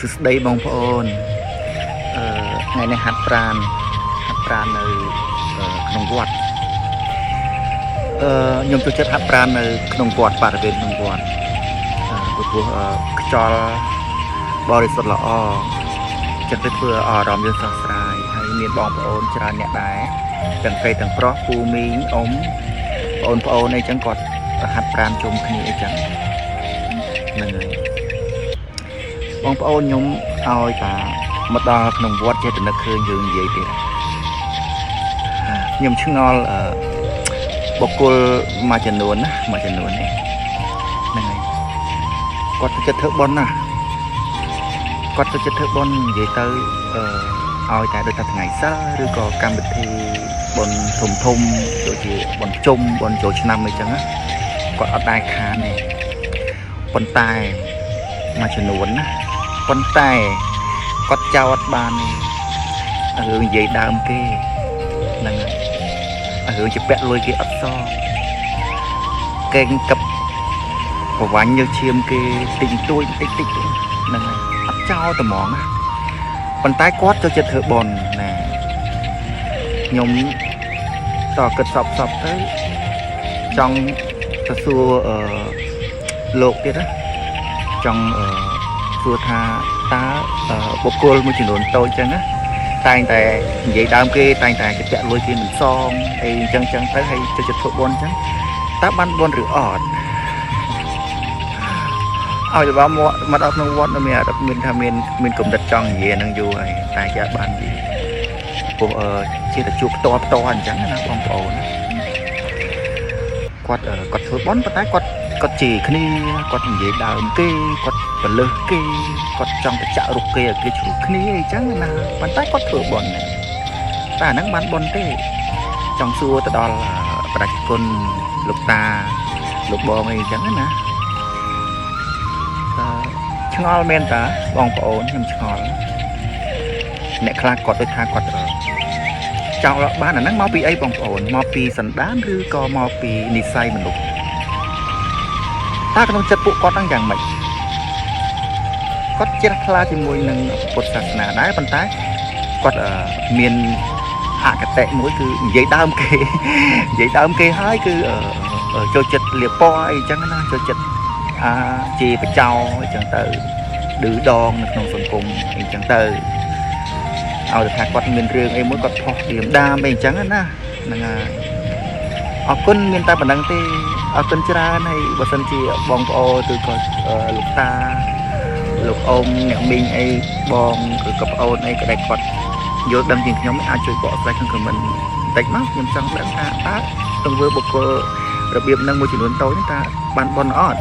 សួស្តីបងប្អូនអឺថ្ងៃនេះហាត់ប្រានហាត់ប្រាណនៅក្នុងវត្តអឺខ្ញុំចូលចិត្តហាត់ប្រាណនៅក្នុងវត្តបរិវេណក្នុងវត្តពីព្រោះខ្យល់បរិសុទ្ធល្អចិត្តទៅធ្វើឲ្យអារម្មណ៍យើងស្រស់ស្រាយហើយមានបងប្អូនច្រើនអ្នកដែរទាំងស្រីទាំងប្រុសពូមីងអ៊ំបងប្អូនអីចឹងគាត់ហាត់ប្រាណជុំគ្នាអីចឹងហ្នឹងហើយ បងប្អូនខ្ញុំឲ្យតាមកដល់ក្នុងវត្តចេះតែនឹកឃើញយើងនិយាយទៀតខ្ញុំឆ្ងល់បុគ្គលមួយចំនួនណាមួយចំនួននេះហ្នឹងហើយគាត់ទៅចិត្តធ្វើបុណ្យណាគាត់ទៅចិត្តធ្វើបុណ្យនិយាយទៅឲ្យតែដូចថាថ្ងៃសីលឬក៏កម្មវិធីបុណ្យធំធំដូចជាបុណ្យជុំបុណ្យចូលឆ្នាំអីចឹងណាគាត់អត់ដែរខានទេប៉ុន្តែមួយចំនួនណាប៉ុន្តែគាត់ចោទបានទេរឿងនិយាយដើមគេហ្នឹងហើយរឿងជាពាក់លុយគេអត់សងកេងកឹបប្រវាញ់យកឈាមគេតិចតួចតិចតិចហ្នឹងហើយអត់ចោលតែហ្មងណាប៉ុន្តែគាត់ចូលចិត្តធ្វើបុណ្យណាខ្ញុំតគិតសពសពទៅចង់ទៅសួរលោកទៀតណាចង់សួរថាតើបុគ្គលមួយចំនួនតូចចឹងណាតែងតែនិយាយដើមគេតែងតែជាពាក់លុយគេមិនសងអីចឹងចឹងទៅហើយចូលចិត្តធ្វើបុណ្យចឹងតើបានបុណ្យឬអត់ឲ្យទៅមកមកដល់ក្នុងវត្តនៅមានអារម្មណ៍មានថាមានមានគំនិតចង់និយាយនឹងយូរហើយតែគេអត់បាននិយាយព្រោះអឺជាតែជួបផ្ទាល់ផ្ទាល់អញ្ចឹងណាបងប្អូនគាត់គាត់ធ្វើបុណ្យប៉ុន្តែគាត់គាត់ជេរគ្នាគាត់និយាយដើមគេគាត់បលឹះគេគាត់ចង់ទៅចាក់រុកគេឲ្យគេជ្រុះគ្នាអីចឹងណាប៉ុន្តែគាត់ធ្វើបុណ្យហ្នឹងតែអាហ្នឹងបានបុណ្យទេចង់សួរទៅដល់ប្រជាជនលោកតាលោកបងអីចឹងណាអឺឆ្ងល់មែនតាបងប្អូនខ្ញុំឆ្ងល់អ្នកខ្លះគាត់ដូចថាគាត់ចោលបានអាហ្នឹងមកពីអីបងប្អូនមកពីសន្តានឬក៏មកពីនិស័យមនុស្សតើក្នុងចិត្តពួកគាត់ហ្នឹងយ៉ាងម៉េចគាត់ជ្រះថ្លាជាមួយនឹងពុទ្ធសាសនាដែរប៉ុន្តែគាត់មានអគតិមួយគឺនិយាយដើមគេនិយាយដើមគេហើយគឺចូលចិត្តលាបពណ៌អីចឹងណាចូលចិត្តអាជាបចោអីចឹងទៅឌឺដងនៅក្នុងសង្គមអីចឹងទៅឲ្យតែថាគាត់មានរឿងអីមួយគាត់ផុសឌៀមដាមអីចឹងណាហ្នឹងហើយអរគុណមានតែប៉ុណ្្នឹងទេអរគុណច្រើនហើយបើសិនជាបងប្អូនឬក៏លោកតាលោកអ៊ំអ្នកមីងអីបងឬក៏ប្អូនអីក៏ដែលគាត់យល់ដឹងជាងខ្ញុំអាចជួយបកស្រាយក្នុង comment បន្តិចមកខ្ញុំចង់ដឹងថាតើទង្វើបុគ្គលរបៀបហ្នឹងមួយចំនួនតូចហ្នឹងតើបានបុណ្យអត់?